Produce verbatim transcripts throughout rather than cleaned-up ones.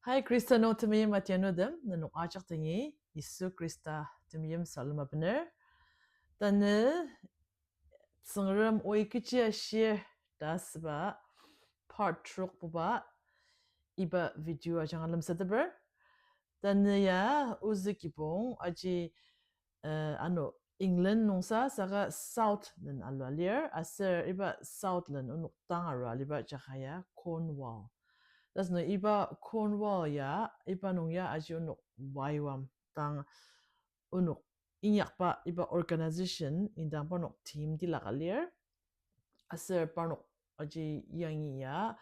Hai Khrista nung temeim atianutem, nenok ajak dangi Yisu Khrista temeim salem abener. Tanü Tsüngrem oi kechi ashir ta asüba part trok buba iba video ajanga lemsateper. Tanü ya ozü kibong aji, eh, ano England nungsa saka Southland alua lir, aser iba Southland onok tang arua aliba jaka ya Cornwall. Tasünung iba Cornwall ya, iba nung ya aji onok Y WAM dang onok inyakba iba organization indang parnok team tilaka lir. Aser parnok aji yangi ya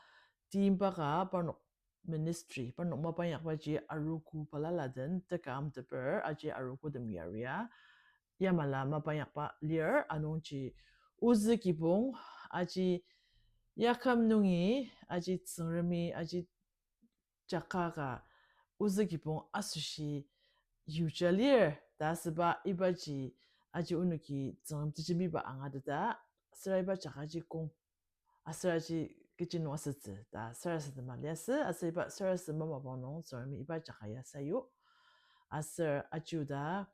team baka parnok ministry, parnok mapa inyakbaji arogo balala den teka amteper aji arogotem yaria yamala mapa inyakba lir. Anungji ozü kibong aji yaküm nungi aji Tsüngremi aji jaka ka ozü kibong asoshi yuja lir ta asüba ibaji aji onoki Tsüngrem tejembiba angateta, süra iba jakaji kong aser aji kechi nung asütsü ta sarasadema liasü, aser iba sarasadema mapang nung Tsüngremi iba jaka ya sayu. Aser aji oda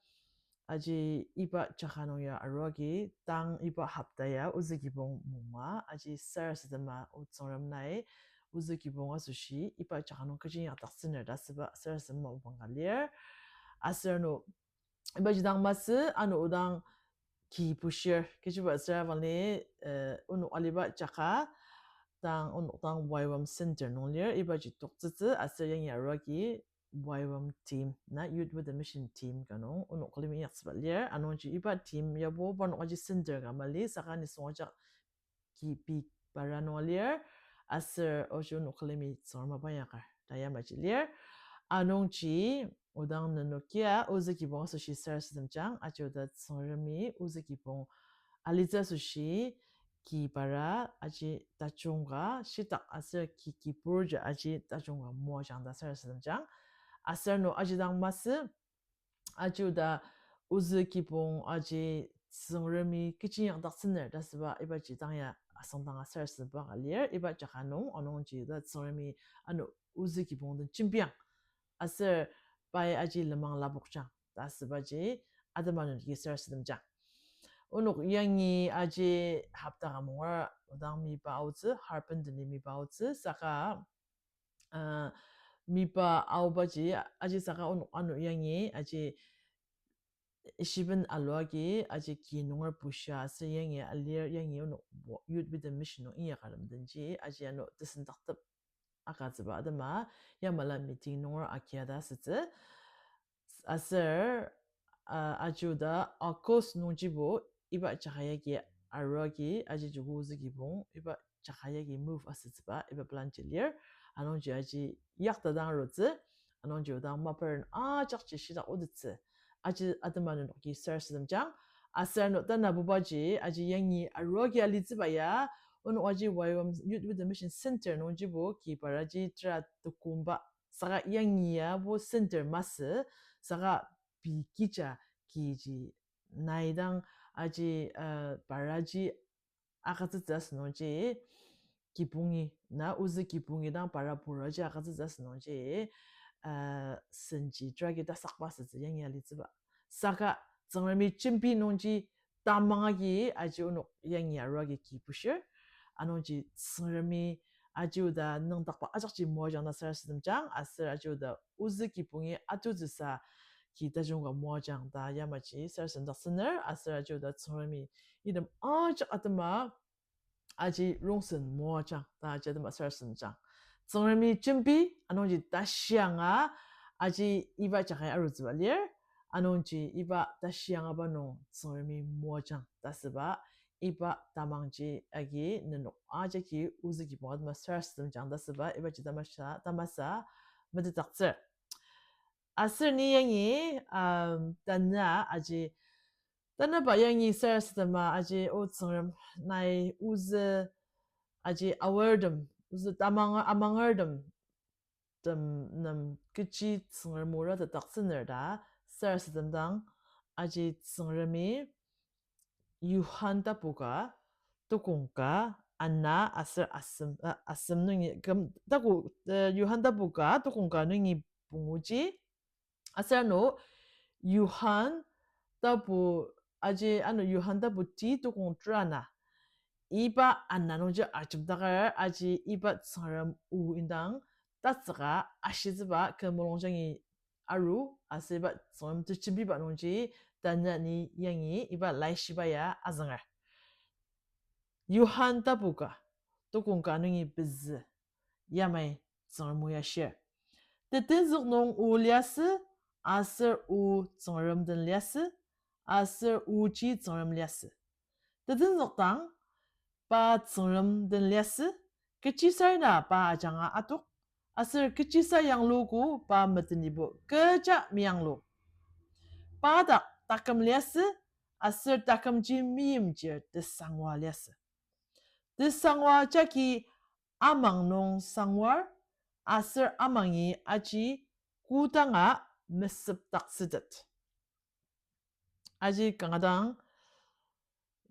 aji iba jaka nung ya aruagi tang iba hopta ya ozü kibong mungma, aji sarasadema o Tsüngrem nai ozü kibong asoshi iba jaka nung kechi inyakdaktsüner ta asüba sarasadema mapang ka lir. Aser ano ibaji dang masü ano odang ki bushir, kechiba süra vangli, eh, onok aliba jaka dang onok dang Y WAM center nung lir, ibaji toktsütsü aser yangi aruagi Y WAM team na Youth with a Mission team ka nung onok külemi inyaktsüba lir. Anungji iba team yabo parnok aji center ka mali saka nisung ajak ki pei para nung lir, aser oji onok külemi Tsüngrem mapa inyakar ta yamaji lir. Anungji odang nenokia ozü kibong asoshi sarasademjang, aji oda Tsüngremi ozü kibong alitsü asoshi ki para aji tajung ka shitak aser ki kiburji aji tajung ka moajang ta sarasademjang. Aser ano aji dang masü, aji oda ozü kibong aji Tsüngremi kechi inyakdaktsüner ta asüba ibaji dang ya asüngdanga sarasademba ka lir iba jaka nung. Anungji oda Tsüngremi ano ozü kibong den jembiang aser pai aji lenmang lapokjang ta asübaji atema nenoki sarasademjang. Onok yangi aji hopta ka mungar odang miba aotsü, Harpenden-i miba aotsü, saka, uh, miba aobaji aji saka onok ano yangi aji ishiben aluagi aji ki nunger bushia aser yangi alir, yangi onok bo-, Youth with a Mission nung inyaka lemdenji aji ano tesendaktep agütsüba atema yamala meeting nunger akia ta asütsü. Aser, uh, aji oda August nungjibo iba jaka yagi aruagi aji joko ozü kibong iba jaka yagi move asütsüba iba plan ji lir. Anungji aji yakta dang arutsü, anungji odang maparen ajakji shitak otettsü. Aji atema nenoki sarasademjang. Aser ano tanabubaji aji yangi aruagi alitsüba ya, onok aji Y WAM Youth with a Mission Center nungjibo ki paraji tera tukumba saka yangi yabo center masü, saka pei kija kiji nai dang aji, uh, paraji agütsütsü asünungji, kibongi, na ozü kibongi dang para puraji agütsütsü asünungji, uh, senji teragi tasakba asütsü yangi alitsüba. Saka Tsüngremi jembi nungji tamang agi aji onok yangi aruagi ki bushir. Anungji Tsüngremi aji oda nüngdakba ajakji moajang ta sarasademjang, aser aji oda ozü kibongi atutsüsa ki tajung ka moajang ta yamaji sarasademdaktsüner, aser aji oda Tsüngremi item ajak atema aji rongsen moajang ta aji atema sarasademjang. Tsüngremi jembi, anungji tashianga aji iba jakai arutsüba lir, anungji iba tashiangaba nung Tsüngremi moajang ta asüba, iba tamangji agi nenok ajaki ozü kibong atema sarasademjang ta asüba, ibaji tamasa, tamasa metetdaktsür. Aser ni yangi, um, tanü aji, tanüba yangi sarasadema aji o Tsüngrem nai ozü aji aortem, ozü tamang, amangertem, tem nem kechi Tsüngrem o ratetdaktsüner ta sarasademdang aji Tsüngremi Johan tapu ka, tukong ka, ana aser asem, uh, asem nungi, küm, taku, uh, Johan tapu ka, tukong ka nungi punguji. Aser ano, Johan tapu, aji ano Johan tapu ti tukong trana. Iba ana nungji ajemdaker aji iba Tsüngrem o indang tatsüka ashitsüba kü mulungjangi aru, aser iba Tsüngrem tejembiba nungji tanü ni yangi iba laishiba ya azünger. Johan tapu ka, tukong ka nungi pezü, yamai Tsüngrem o ya shir. Tetenzük nung o liasü, aser o Tsüngrem den liasü, aser oji Tsüngrem liasü. Tetenzük dang, pa Tsüngrem den liasü, kechisarena pa ajanga atok, aser kechisa yangluogo pa metenibo kecha meyanglu. Pa dak taküm liasü, aser takümji meimchir tesangwa liasü. Tesangwa jagi amang nung sangwar, aser amangi aji kodanga mesepdaktsütet. Aji kanga dang,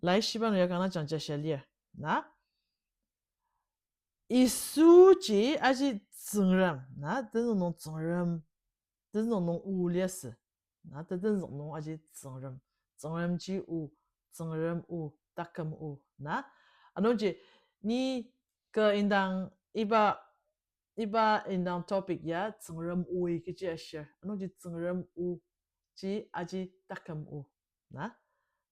laishiba nung ya kanga dang jangja shia lir. Na? Yisuji aji Tsüngrem, na, tenzük nung Tsüngrem, tenzük nung o liasü, na, tetenzük nung aji Tsüngrem, Tsüngremji o, Tsüngrem o, taküm o, na. Anungji, ni kü indang iba, iba indang topic ya Tsüngrem oi kechi ashir. Anungji Tsüngrem oji aji taküm o, na.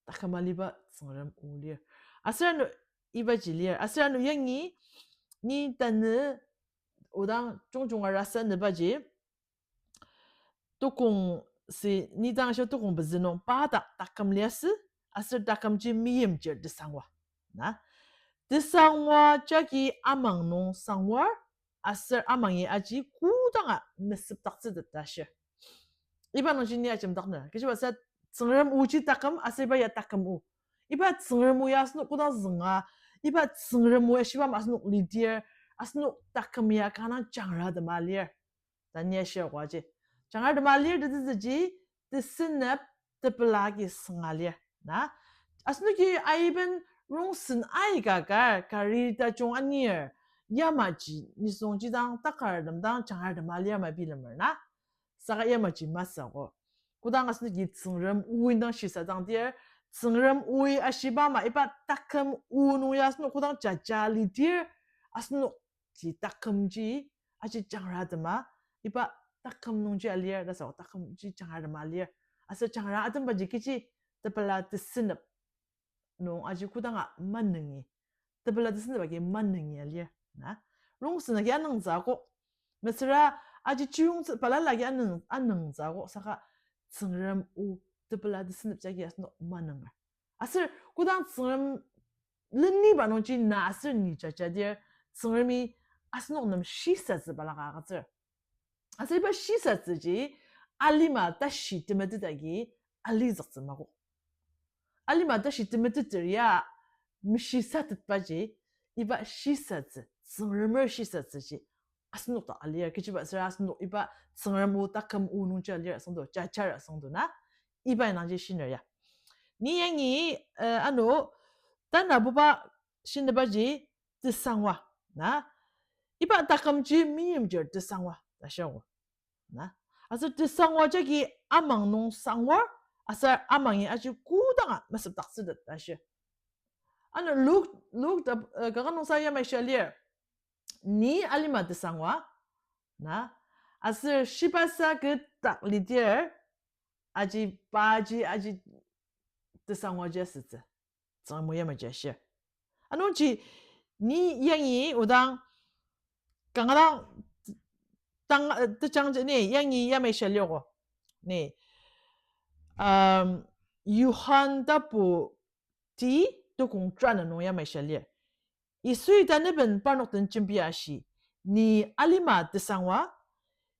Taküm aliba Tsüngrem o lir. Aser ano ibaji lir. Aser ano yangi ni tanü odang jungjunga rasa nübaji, tukong si, ni dang shia tukong pezü nung pa dak taküm liasü, aser takümji meimchir tesangwa. Na? Tesangwa jagi amang nung sangwar, aser amangi aji kodanga mesepdaktsütet ta shir. Iba nungji ni ajemdakner. Kechiba sa Tsüngrem oji taküm, aser iba ya taküm o. Iba Tsüngrem o ya asenok kodang zünga, iba Tsüngrem o ya shiba ama asenok lidir, asenok taküm ya kanga dang jangratema lir. Tani ashir koaji. Jangratema lir tetezüji, tesünep tepela agi sünga lir. Na? Asenoki aiben rongsen aika kar, kari tajung anir, yamaji nisung jidang takar lemdang jangratema lir ma bilemer na. Saka yamaji masü ko. Kodang asenoki Tsüngrem o indang shisadangdir, Tsüngrem oi ashiba ama iba taküm o nung ya asenok kodang jaja lidir, asenok ji takümji aji jangratema, iba taküm nungji alir, ta saka takümji jangratema alir. Aser jangratembaji kechi tepela tesünep nung aji kodanga manengi. Tepela tesünep agi manengi alir. Na? Rongsen agi anüngtsü akok. Mesüra aji chiyungtsü balala agi anüng, anüngtsü akok. Saka Tsüngrem o tepela tesünep jagi asenok manenger. Aser kodang Tsüngrem leniba nungji na aser ni jajadir, Tsüngremi asenok nem shisatsü balaka agütsür. Aser iba shisatsüji alima tashi temetet agi alizüktsü makok. Alima tashi temeteter ya meshisatetbaji iba shisatsü, Tsüngremer shisatsüji asenok dak alir, kechiba süra asenok iba Tsüngrem o taküm o nungji alir asüngdo, jajar asüngdo na, iba indangji shiner ya. Ni yangi, eh, ano, tanabuba shinübaji tesangwa, na? Iba takümji meimchir tesangwa, ta shia ko. Na? Aser tesangwa jagi amang nung sangwar, aser amangi aji kodanga mesepdaktsütet ta shi. Ano Luk, Luk da, eh, kaka nungsa yamai shia lir. Ni alima tesangwa, na? Aser shibasa kü dak lidir, aji paji aji tesangwaji asütsü. Tsüngrem o yamaji ashir. Anungji ni yangi odang kanga dang tang, eh, tejangji ni yangi yamai shia lir ko. Ni, um, Johan tapu ti tukong tera nung yamai shia lir. Yisui taniben parnok den jembia ashi, ni alima tesangwa,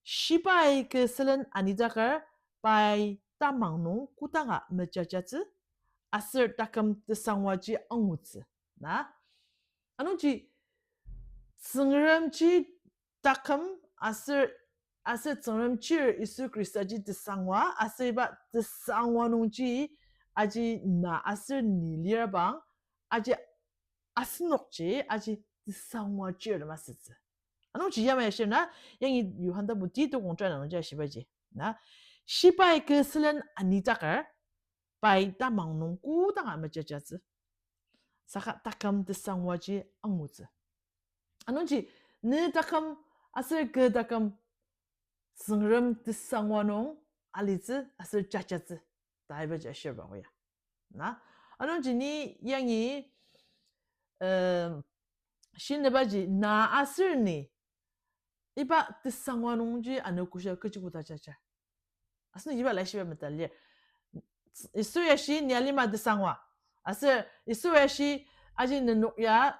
shibai kü sülen anidaker, pai tamang nung kodanga mejajatsü, aser taküm tesangwaji angutsü, na? Anungji, Tsüngremji taküm aser, aser Tsüngrem chir Yisu Khristaji tesangwa, aser iba tesangwa nungji aji na aser ni lir bang, aji asenokji aji tesangwa chir masütsü. Anungji yamai ashir na, yangi Yohan tapu ti tukong tera nungji ashibaji. Na, shibai kü sülen anitaker, pai tamang nung kodanga mejajatsü. Saka taküm tesangwaji angutsü. Anungji, ne taküm aser kü taküm Tsüngrem tesangwa nung alitsü aser jajatsü ta ibaji ashirba oya. Na, anungji ni yangi, eh, shinübaji na aser ni iba tesangwa nungji ano kosha kechi koda jaja. Asen iba laishiba meta lir. Yisu ya shi ni alima tesangwa. Aser Yisu ya shi aji nenok ya,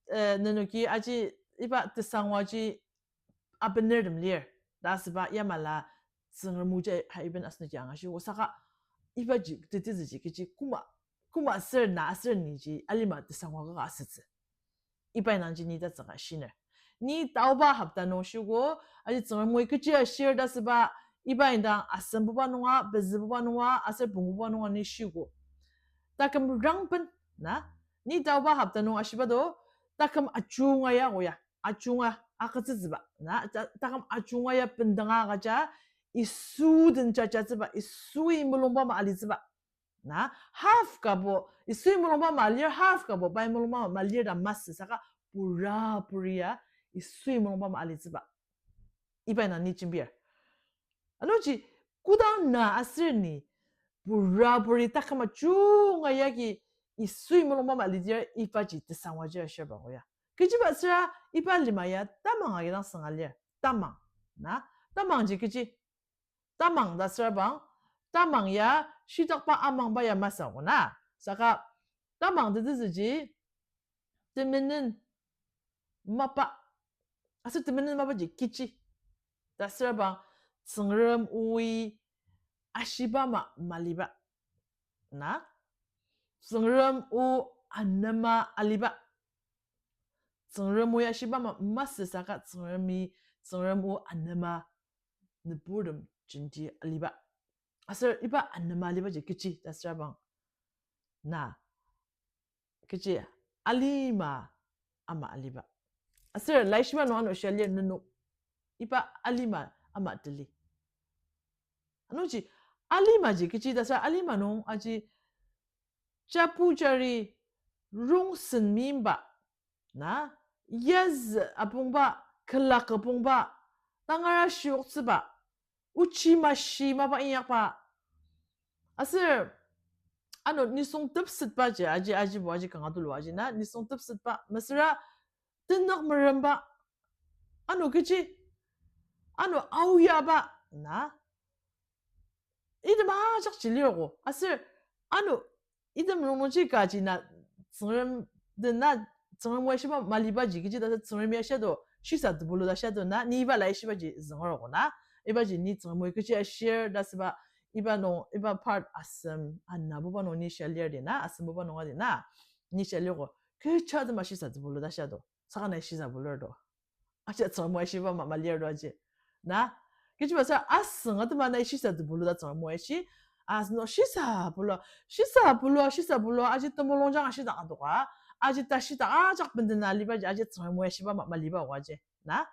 eh, nenoki aji iba tesangwaji abenertem lir ta asüba yamala Tsüngrem oji haiben asenoki angashiogo saka ibaji tetezüji kechi koma, koma aser na aser niji alima tesangwa kaka asütsü. Iba indangji ni tatsüka shiner. Ni taoba hopta nung shiogo, aji Tsüngrem oi kechi ashir ta asüba, iba indang asembuba nunga, pezübuba nunga, aser pungububa nunga ni shiogo. Taküm rangben, na, ni taoba hopta nung ashiba do, taküm ajunga ya oya, ajunga, agütsütsüba, na, ta-, taküm ajunga ya bendanga agüja, Yisu den jajatsüba, Yisui mulungba ama alitsüba. Na, half kabo, Yisui mulungba ama alir, half kabo, pai mulungba ama alir ta masü saka, pura puri ya, Yisui mulungba ama alitsüba. Iba indang ni jembir. Anungji, kodang na aser ni, pura puri taküm ajunga yagi, Yisui mulungba ama alidir, ibaji tesangwaji ashirba oya. Kechiba süra, iba lima ya, tamang agi dang sünga lir, tamang. Na, tamangji kechi, tamang ta süra bang, tamang ya shitakba amangba ya masü ko na. Saka tamang tetezüji temenen mapa, aser temenen mapaji kechi ta süra bang, Tsüngrem oi ashiba ama maliba. Na, Tsüngrem o anema aliba. Tsüngrem oi ashiba ama masü saka Tsüngremi, Tsüngrem o anema nüburtem jenti aliba. Aser iba anema alibaji kechi ta süra bang, na, kechi alima ama aliba. Aser laishiba nung ano shia lir nenok iba alima ama teli. Anungji alimaji kechi ta süra alima nung aji japu jari rongsen meimba, na, yazü apongba, külak apongba, tangara shioktsüba, ochi mashi mapa inyakba. Aser, ano nisung tepsetbaji, aji, ajibo, aji kanga tulu aji na, nisung tepsetba, mesüra tenük meremba, ano kechi, ano aoyaba, na, item ajakji lirgo. Aser, ano, item rongnungji kaji na, Tsüngrem, den na, Tsüngrem o ashiba malibaji kechi ta Tsüngrem ya shia do, shisa tebulu ta shia do na, ni iba laishibaji züngergo na. Ibaji ni Tsüngrem o kechi ashir ta süba, iba nung, iba part asem, anabuba nung ni shia lir di na, asembuba nung adi na, ni shia lirgo. Kecha tema shisa tebulu ta shia do, saka nai shisa bulur do. Aji Tsüngrem o ashiba ama malir do aji. Na? Kechiba sa asünga tema nai shisa tebulu ta Tsüngrem o ashi. Asünga shisa bulu, shisa bulu, shisa bulu, aji temulung jang ashidang adoka. Aji ta shidang ajak bendena alibaji, aji Tsüngrem o ashiba ama maliba o aji. Na?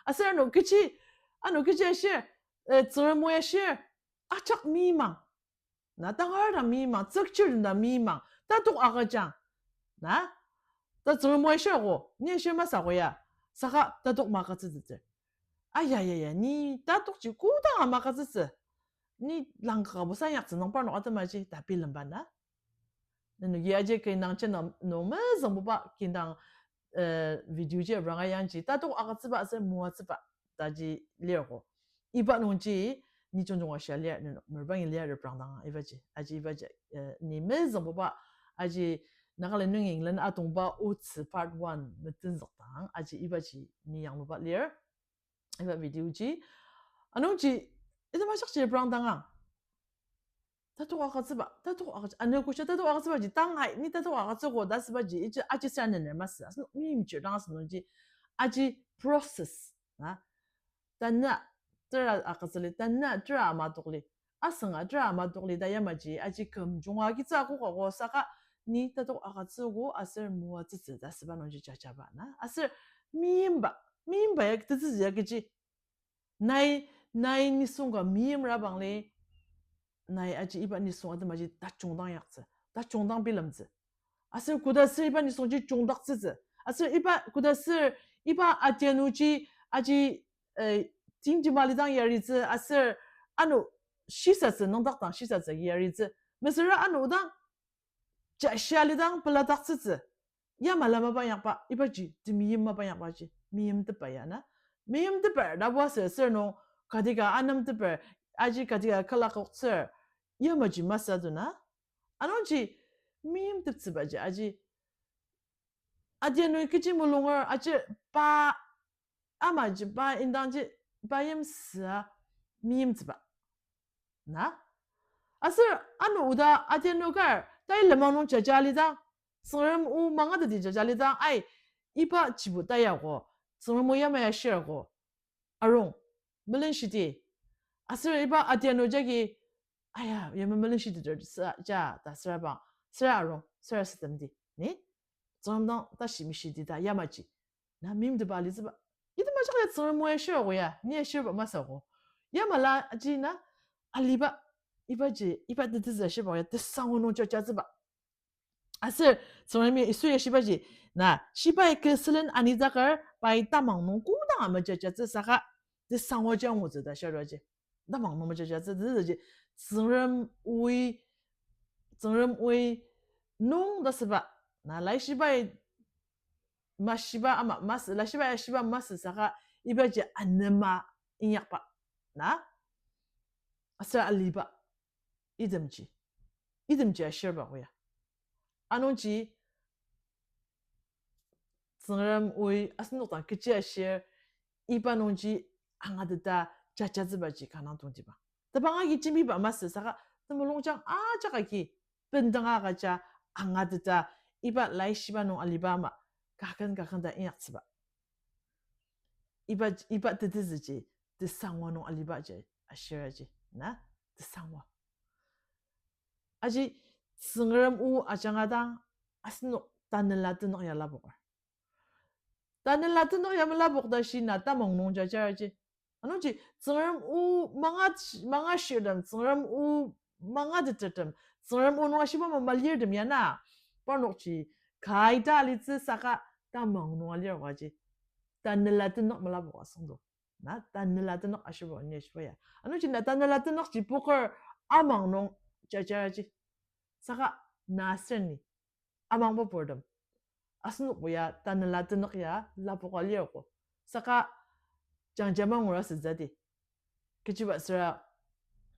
Aser ano kechi, ano kechi ashir, eh, Tsüngrem o ashir, ajak mimang. Na tangar ta mimang, tsükchir ta mimang, tatok agüjang. Na? Ta Tsüngrem o ashir ko, ni ashir masü ko ya. Saka tatok magütsütsü. Ayayaya, ni tatokji kodanga magütsütsü. Ni langkaka busa inyaktsü nung parnok atemaji ta bilemba na. Nenoki aji kü indang channel nung mezüngbuba kü indang, eh, video ji ranga yangji tatok agütsüba aser moatsüba taji lirgo. Iba nungji ni jungjunga shia lir, nenok merbangi lir reprang dang ibaji. Aji ibaji, eh, ni mezüngbuba aji Nagaland nungi England atongba otsü part one metenzükdang aji ibaji ni yangluba lir. Iba video ji. Anungji, ita majakji reprang dang ang. Tatok agütsüba, tatok agütsü, ano kosha tatok agütsübaji, tang hai, ni tatok agütsüko ta sübaji, iji aji sa nener masü, asenok meimchir dang asünungji, aji process, na? Tanü, tera agütsüli, tanü, tera ama tokli, asünga, tera ama tokli, ta yamaji, aji küm junga kitsa koka ko saka, ni tatok agütsüogo aser moatsütsü ta asüba nungji jajaba na. Aser meimba, meimba ya tetsütsü ya kechi. Nai, nai nisung ka meimra bangli, nai aji iba nisung atemaji tajungdang yaktsü, tajungdang bilemtsü. Aser koda sür iba nisungji jungdaktsütsü. Aser iba koda sür iba adianuji aji, eh, tingjema lidang yaritsü, aser ano shisatsü, nüngdakdang shisatsü yaritsü. Mesüra ano dang jashia lidang peladaktsütsü. Yamala mapa inyakba, ibaji, temeim mapa inyakbaji, meimtepa ya na. Meimteper, tabu aser sür nung, kati ka anemteper, aji kati ka külakoktsür, yamaji masü adu na. Anungji, meimteptsübaji, aji, adianu kechi mulunger, aji pa, amaji pa indangji, pa yimsüa, meimtsüba. Na? Aser ano oda adianu kar, tai lenmang nung jaja lidang, Tsüngrem o mangateti jaja lidang, ai, iba jibo tayago, Tsüngrem o yamai ashirgo, arung, melenshidi. Aser iba adianu jagi, aya, yamai melenshidi ter sa, ja, ta sürabang, süra arung, süra sütemdi. Ni? Tsüngrem dang tashi mishidi ta yamaji. Na meimtepa alitsüba. Item ajak ya Tsüngrem o ya shirako ya, ni ya shirba masüko. Yamala aji na aliba, ibaji, iba tetezü ashiba ya, tesango nung jajatsüba. Aser Tsüngremi Yisu ya shibaji, na, shibai kü sülen anidakar, pai tamang nung kodang ama jajatsü saka, tesango ja angutsü ta shirua ji. Tamang nung majajatsü, tetezüji, Tsüngrem oi, Tsüngrem oi nung ta süba, na, laishibai mashiba ama masü, laishibai ashiba masü saka ibaji anema inyakba, na? Aser aliba, itemji, itemji ashirba ko ya. Anungji, Tsüngrem oi asenok dang kechi ashir, iba nungji angateta jajatsübaji kanga tongtiba. Tebang agi jembiba masü saka temulungjang ajak agi bendanga agüja angateta iba laishiba nung aliba ama kaken kaken ta inyaktsüba. Iba, iba tetezüji, tesangwa nung alibaji, ashiraji, na, tesangwa. Aji, Tsüngrem o ajanga dang, asenok tanela tenük ya lapoker. Tanela tenük ya melapok ta shi na tamang nung jajaraji. Anungji, Tsüngrem o manga, manga shirtem, Tsüngrem o manga tetertem, Tsüngrem o nung ashiba ma malirtem ya na, parnokji, kaita alitsü saka tamang nung alir waji. Tanela tenük melapok asüngdo. Na, tanela tenük ashiba ni ashiba ya. Anungji na tanela tenükji poker amang nung jajaraji. Saka na aser ni amangba purtem, asenokbo ya tanela tenük ya lapoka lirko. Saka jangjang mangur asütsüdi. Kechiba süra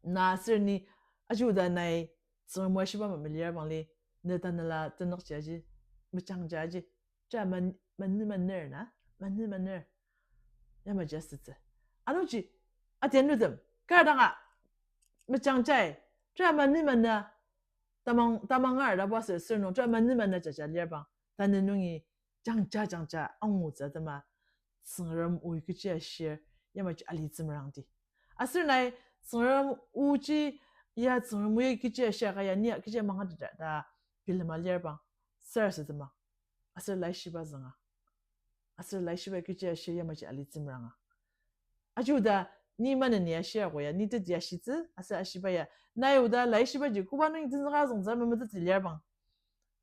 na aser ni aji oda nai Tsüngrem o ashiba ma melir bangli, ne tanela tenükji aji, mejangja aji, ja man-, manü manür na, manü manür. Yamaji asütsü. Anungji, atianutem, kar danga, mejangjai, ja manü manü, tamang, tamangar, tapu aser sür nung, ja manü manü jaja lir bang, tanü nungi jangja jangja angutsü atema, Tsüngrem oi kechi ashir, yamaji alitsü merangdi. Aser nai, Tsüngrem oji, ya Tsüngrem oi kechi ashir ka ya, ni ya kechi mangateta ta, bilema lir bang, sarasadema. Aser laishiba zünga. Aser laishiba kechi ashir yamaji alitsü meranga. Aji oda, ni maneni ashir ako ya, ni teti ashitsü, aser ashiba ya, nai oda laishibaji koba nungi tenzüka azüngtsü memetettsü lir bang.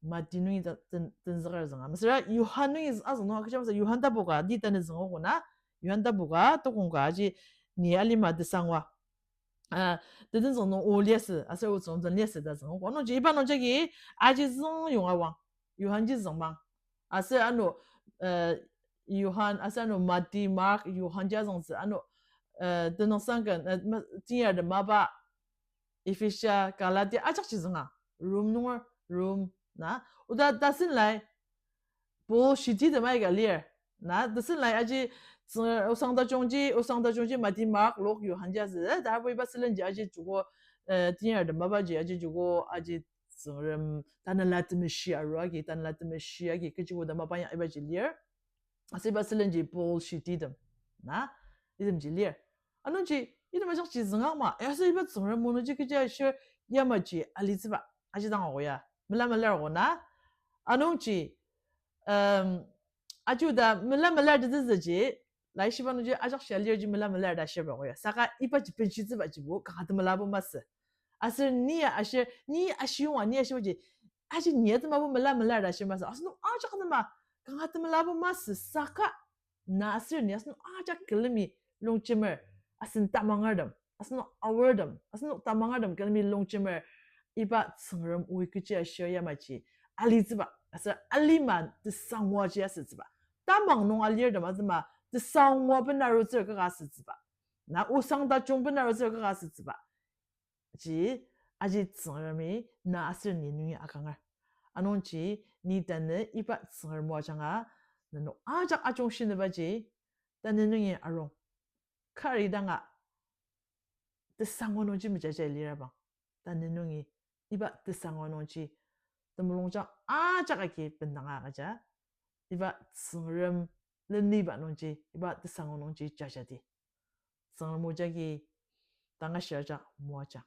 Mati nungi ta-, ten-, tenzüka azünga. Mesüra Johan nungi azüng nunga kecha masü Johan tapu ka, ni tanü züngogo na, Johan tapu ka, tokong ka, aji ni alima tesangwa. Ah, tetenzük nung o liasü, aser o tsüngtsüng liasü ta züngogo. Anungji, iba nungjagi, aji züngyonga wang, Johanji züngbang. Aser ano, eh, Johan, aser ano Mati, Mark, Johanji azüngtsü, ano, eh, tenüngsang ken, eh, ma-, Tenyar Temba, Ephesia, Galatia, ajakji zünga. Rome nunger, Rome, na. Oda tasen lai, Paul shititem aika lir. Na, tasen lai aji, tsü-, osang tajungji, osang tajungji Mati, Mark, Luk, Johanji asü, eh, ta apu iba sülenji aji joko, eh, Tenyar Tembaji aji joko, aji Tsüngrem, Tanela Temeshi aru agi, Tanela Temeshi agi, kechiko ta mapa ya ibaji lir. Aser iba sülenji Paul shititem. Na, itemji lir. Anungji, item ajakji züngang ma, eh, aser iba Tsüngrem o nungji kechi ashir yamaji alitsüba, aji dang ako ya. mela melar ko na. Anungji, um, aji oda mela melar tetezüji, laishiba nungji ajak shia lirji mela melar ta shirba ko ya. Saka ibaji benshitsübajibo kanga temelabo masü. Aser ni ya ashir, ni ashiyonga, ni ashibaji, aji ni ya temabo mela melar ta shir masü. Asenok ajak atema kanga temelabo masü, saka na aser ni asenok ajak külemi longjemer, asen tamangertem, asenok aortem, asenok tamangertem külemi longjemer, iba Tsüngrem oi kechi ashir yamaji alitsüba, aser alima tesangoaji asütsüba. Tamang nung alirtem atema tesangwa benarutsür kaka asütsüba. Na osang tajung benarutsür kaka asütsüba. Ji, aji Tsüngremi na aser ni nungi akanger. Anungji, ni tanü iba Tsüngrem o ajanga, nenok ajak ajungshinibaji, tanü nungi arung. Kari danga, tesango nungji mejaja lirabang. Tanü nungi, iba tesango nungji, temulungjang ajak agi bendanga agüja, iba Tsüngrem leniba nungji, iba tesango nungji jajadi. Tsüngrem o jagi tangashir ajak moajang.